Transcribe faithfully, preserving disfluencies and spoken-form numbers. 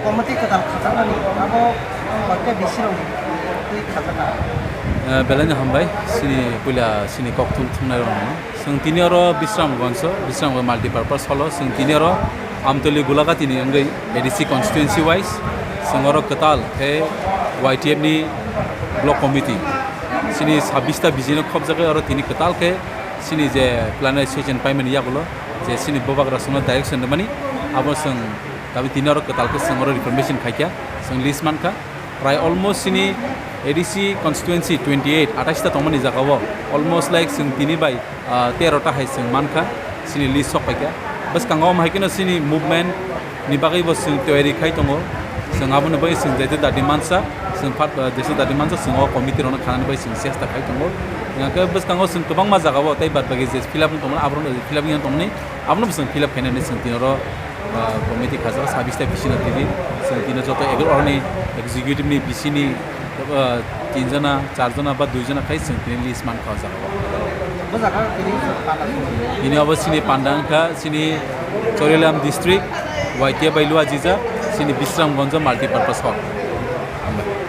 Committee kwtal khajakmani abo koita bisirok twi khajaka. Eh, belai no hambai, sini puila sini kok thum thumnai rok no. Chwng tini oro Bisramganj o, Bisramganj multipurpose hall o, chwng tini oro Amtoli Gulagati ni wngwi A D C constituency wise, chwng oro kwtal khe Y T F ni block committee. Sini sabbish ta B G no khopjagwi oro tini kwtal khe sini je plenary session paimani yagulo je sini bubagra chwngno direction rwmani abo chwng Tabi tini oro kwtal khe chwng oro reformation khaikha, chwng list mankha. Prai almost chini A D C constituency twenty eight, atais ta tongmani jagao almost like chwng tini bai, ah, tero ta hai chwng mankha, chini list sok paikha. Bwskango omo hai kheno chini movement ni bagwi bo chwng toyari khai tongo. Chwng aboni bagwi chwng jete dati mansa, chwng phat, ah, jete dati mansa, chwng o committee rokno khanani bagwi chwng chesta khai tongo. Hingkhe bwskango chwng kwbangma jagao tei bad bagi je fill up wng tongmani, aborok fill up wng tongmani, abono bo chwng fill up khainani chwng tini oro ah, committee khajak sabbish ta bisino tini. Chwng tini joto egaroh ni executive ni bisini, ah, tin jona, char jona ba dui jona khai chwng tini list mankha o jaga o. Bo jaga tini panda song. Tini abo chini panda wngkha chini Chorilam district, Y T F bai lua jijak, chini Bisramganj multipurpose hall. Hambai.